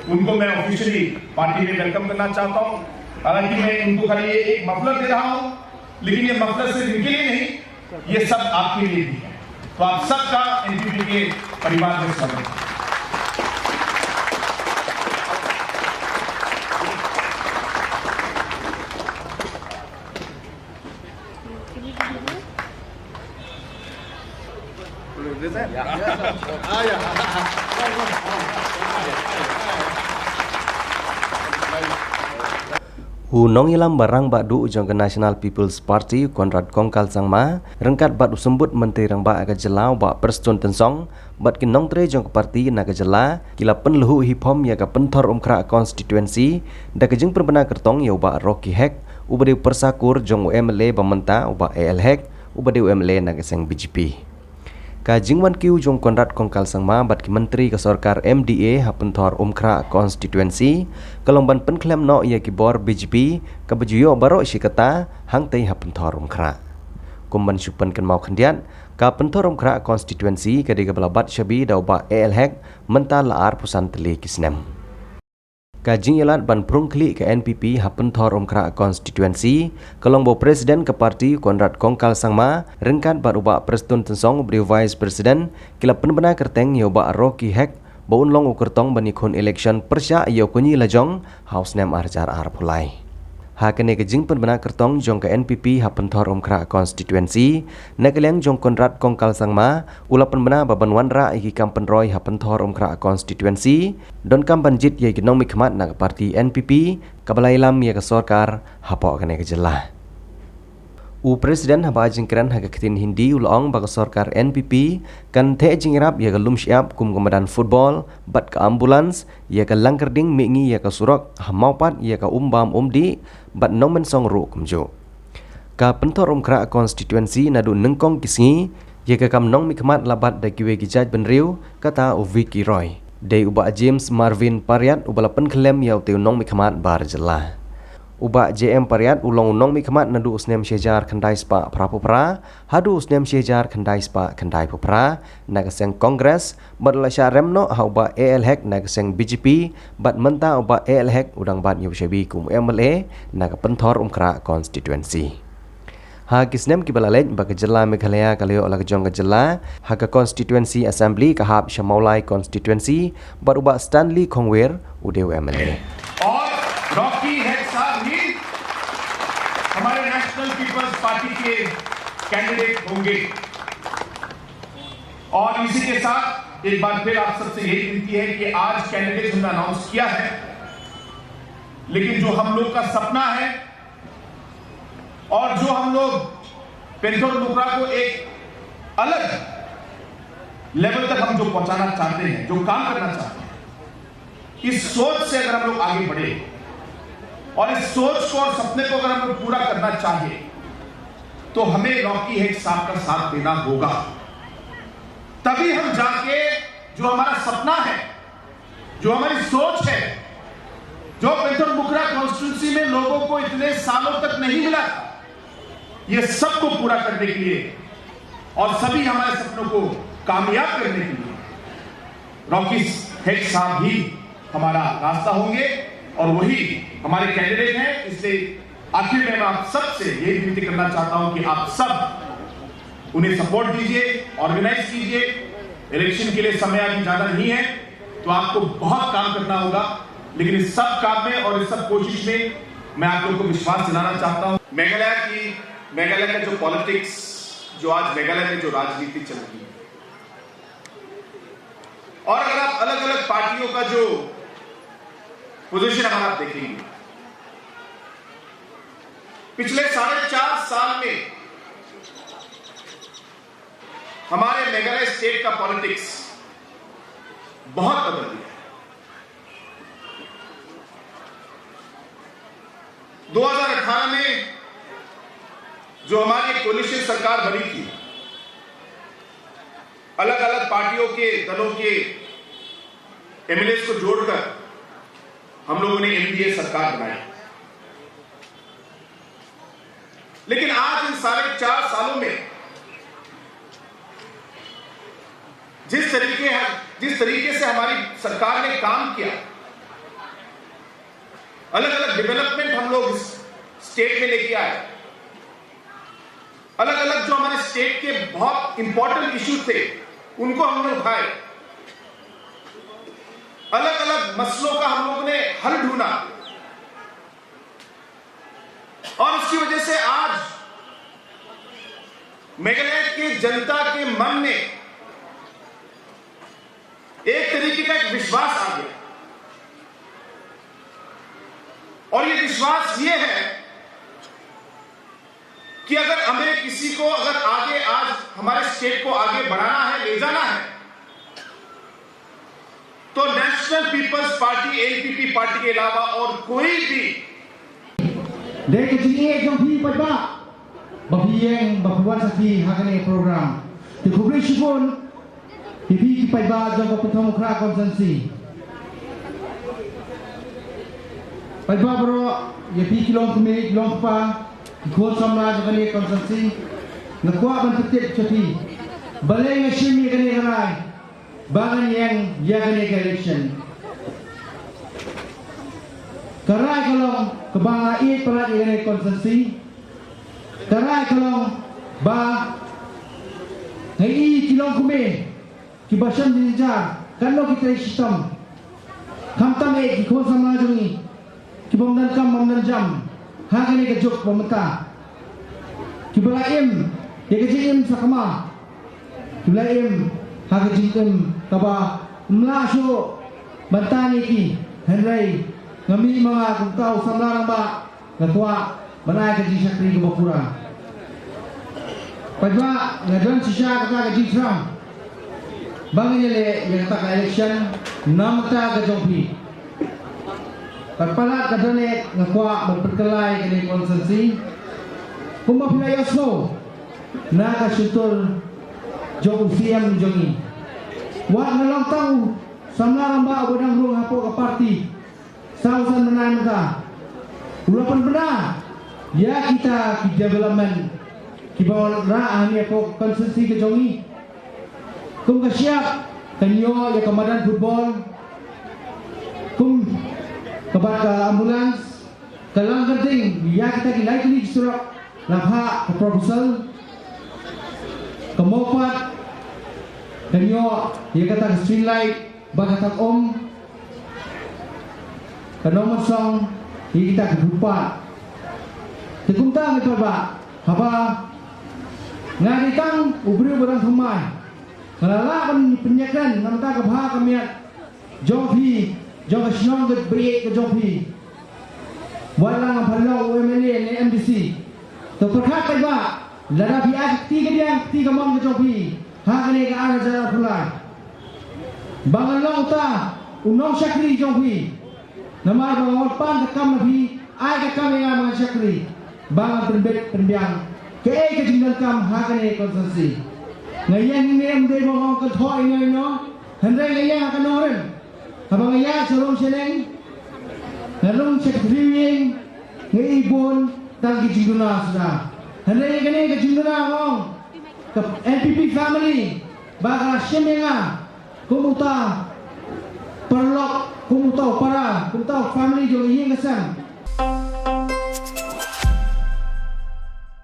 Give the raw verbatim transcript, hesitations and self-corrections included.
उनको मैं officially party में वेलकम करना चाहता हूँ। हालांकि मैं उनको खाली ये एक मफलर दे रहा हूँ, लेकिन ये मफलर सिर्फ इनके लिए नहीं, ये सब आपके लिए भी है। तो आप सबका एनपीपी के परिवार में स्वागत है। U nongïalam ba rangbah duh jong ka National People's Party, Conrad Kongkal Sangma, ryngkat bad u symbud Myntri Rangbah ka jylla, u Bah Prestone Tynsong, bad ki nongtrei jong ka party na ka jylla, ki la pynlhuh hi phom ïa ka Pynthorumkhrah constituency da ka jingpynbna kyrtong ïa u Bah Rocky Hek, uba dei u pyrsa kur jong u MLA ba mynta, u Bah A L Hek, uba dei u MLA na ka seng BJP. Ka jingwan kiew jong Conrad Kongkal Sangma bad ki myntri ka sorkar MDA ha Pynthorumkhrah constituency ka long ban pynkhlem noh ïa ki bor BJP kaba ju ïoh baroh shi katta hangtei ha Pynthorumkhrah. Kum ban shu pynkynmaw khyndiat, ka Pynthorumkhrah constituency ka dei kaba la bat shabi da u Bah A L Hek mynta la arphew san tylli ki snem. Ka jingïalad ban prung khlieh ka NPP ha Pynthorumkhrah constituency ka long ba u president ka party, Conrad Kongkal Sangma, ryngkat bad u Bah Prestone Tynsong, uba dei u vice president, ki la pynbna kyrteng ïa u Bah Rocky Hek ba un long u kyrtong ban ïakhun election pyrshah ïa u Kñi Lajong ha u snem ar hajar arphew lai. Ha kane ka jingpynbna kyrtong jong ka NPP ha Pynthorumkhrah constituency, na ka liang jong Conrad Kongkal Sangma, u la pynbna ba ban wanrah ïa ki kam pynroi ha Pynthorumkhrah constituency, donkam ban jied ïa ki nongmihkhmat na ka party NPP kaba la ïalam ïa ka sorkar hapoh kane ka jylla. U president haba ai jingkren ha ka ktien Hindi u la ong ba ka sorkar NPP kan theh jingïarap ïa ka lum shyiap kum ka madan football bad ka ambulance, ïa ka langkyrding mihngi, ïa ka surok ha Mawpat, ïa ka umbam umdih bad Nongmensong ruh kumjuh. Ka Pynthorumkhrah constituency naduh nyngkong ki sngi, ïa ka kam nongmihkhmat la bat da kiwei ki jaitbynriew, kata u Vicky Roy. Dei u Bah James Marvin Pariat uba la pynkhlem ïa utei u nongmihkhmat bar jylla. U Bah J M Pariat u long u nongmihkhmat naduh u snem shi hajar khyndai spah phra phew phra haduh u snem shi hajar khyndai spah khyndai phew phra na ka seng Congress, bad u la shah rem noh ha u Bah A L Hek na ka seng BJP, bad mynta u Bah A L Hek u dang bat ïa u shabi kum u MLA na ka Pynthorumkhrah constituency. Ha ki snem kiba la leit ba ka jylla Meghalaya ka la ïoh la ka jong ka jylla, ha ka constituency assembly ka hap sha Mawlai constituency, bad u Bah Stanley Khongwir u dei u MLA. और Rocky Hague साहब ही हमारे national People's party के कैंडिडेट होंगे। और इसी के साथ एक बार फिर आप सबसे यही विनती है कि आज कैंडिडेट हमने अनाउंस किया है, लेकिन जो हम लोग का सपना है और जो हम लोग पिंथुर मुखड़ा को एक अलग लेवल तक हम जो पहुंचाना चाहते हैं, जो काम करना चाहते हैं, इस सोच से अगर हम लोग आगे बढ़े और इस सोच को और सपने को अगर हम लोग पूरा करना चाहे, तो हमें रॉकी हेग साहब का साथ देना होगा। तभी हम जाके जो हमारा सपना है, जो हमारी सोच है, जो पिंथुर मुखड़ा कॉन्स्टिट्यूंसी में लोगों को इतने सालों तक नहीं मिला था, ये सबको पूरा करने के लिए और सभी हमारे सपनों को कामयाब करने के लिए रॉकी हेग साहब ही हमारा रास्ता होंगे और वही हमारे कैंडिडेट हैं। इसलिए आखिर में मैं आप सबसे यही विनती करना चाहता हूं कि आप सब उन्हें सपोर्ट दीजिए, ऑर्गेनाइज कीजिए। इलेक्शन के लिए समय अभी ज्यादा नहीं है, तो आपको बहुत काम करना होगा, लेकिन इस सब काम में और इस सब कोशिश में मैं आप लोगों को विश्वास दिलाना चाहता हूं। मेघालय की, मेघालय का जो पॉलिटिक्स, जो आज मेघालय में जो राजनीति चल रही है, और अगर आप अलग-अलग पार्टियों का जो पोजीशन अगर आप देखेंगे, पिछले साढ़े चार साल में हमारे मेघालय स्टेट का पॉलिटिक्स बहुत बदल गया है। दो हज़ार अठारह में जो हमारी एक कोलिशन सरकार बनी थी, अलग-अलग पार्टियों के, दलों के एमएलएस को जोड़कर हम लोगों ने एनडीए सरकार बनाई। लेकिन आज इन साढ़े चार सालों में जिस तरीके, जिस तरीके से हमारी सरकार ने काम किया, अलग अलग डेवलपमेंट हम लोग इस स्टेट में लेके आए। अलग अलग जो हमारे स्टेट के बहुत इंपॉर्टेंट इश्यूज थे, उनको हमने उठाए। अलग अलग मसलों का हम लोगों ने हल ढूंढा। और उसकी वजह से आज मेघालय के जनता के मन में एक तरीके का एक विश्वास आ गया। और ये विश्वास ये है कि अगर हमें किसी को, अगर आगे आज हमारे स्टेट को आगे बढ़ाना है, ले जाना है, तो National People's Party, NPP party के अलावा और कोई भी Dei ka jingeh jong phi paidbah ba phi ïeng ba phi wan sakhi ha kane program. Te khublei shibun ïa phi ki paidbah jong ka Pathom Mukhra constituency. Paidbah baroh, ïa phi ki long kmie ki long kpa, ki khun samla jong kane constituency, nga kwah ban pyntip sha phi. Balei nga shim ïa kane ka rai ba ngan ïeng ïa kane ka election? Ka rai ka long kaba nga ïeit palat ïa kane constituency. Ka rai ka long ba nga ïohi ki long kmie kiba shem jynjar katno ki trei shitom. Khamtam eh ki khun samla jong ngi ki bym don kam bym don jam ha kane ka juk ba mynta, kiba la im ïa ka jingim sakma, kiba la im ha ka jingim kaba ym lah shuh ban tan ïa ki. Hynrei nga mih ma nga kumta u samla rangbah, nga kwah ban ai ka jingshakri kaba pura. Paidbah, nga don shisha kata ka jingthrang ba ngan ïaleh ïa kata ka election na ka bynta ka jong phi. Bad palat ka don eh nga kwah ban pynkylla ïa kane ka constituency kumba phi la ïohsngew na ka shyntur jong u CM jong ngi. Wat nga long tang u samla rangbah uba dang rung hapoh ka party saw san bnai mynta, u la pynbna ïa kita ki development kiba wanrah hangne hapoh constituency ka jong ngi. Kum ka shyiap, kan ïoh ïa ka madan football, kum ka bad ka ambulance, ka lang kyrteng ïa kita ki lai tylli ki surok na phah ka proposal. Ka Mawpat, kan ïoh ïa kata ka street light ba kata ka um, ka Nongmynsong ïa kita ki footpath. Te kumta ngi paidbah, haba nga dei tang u briew ba dang thymmai, nga la lah ban pynïakren na ka bynta ka bha ka miat jong phi, jong ka shnong ka baieit ka jong phi. Wat la ngam pat long u MLA ne MDC, to pyrkhat paidbah, lada phi ai ka kti kadiang kti kamon ka jong phi ha kane ka ar hajar arphew lai, ba ngan long uta u nongshakri jong phi. Namar ba nga wan pan ka kam na phi, ai ka kam ïa nga ba ngan shakri, ba ngan pynbit pynbiang kaei ka jingdonkam ha kane ka constituency. Nga ïeng hangne ym dei ba nga ong kynthoh ïano ïano, hynrei nga ïeng ha ka nongrim. Haba nga ïaid sha rung sha neng, nga rung sha ka three ïing, nga ïohi bun tang ki jingduna suda. Hynrei kane ka jingduna nga ong, ka NPP family ba ka la shim ïa nga kum uta paralok, kum uta u para, kum uta u family jong ka ïing ka sem.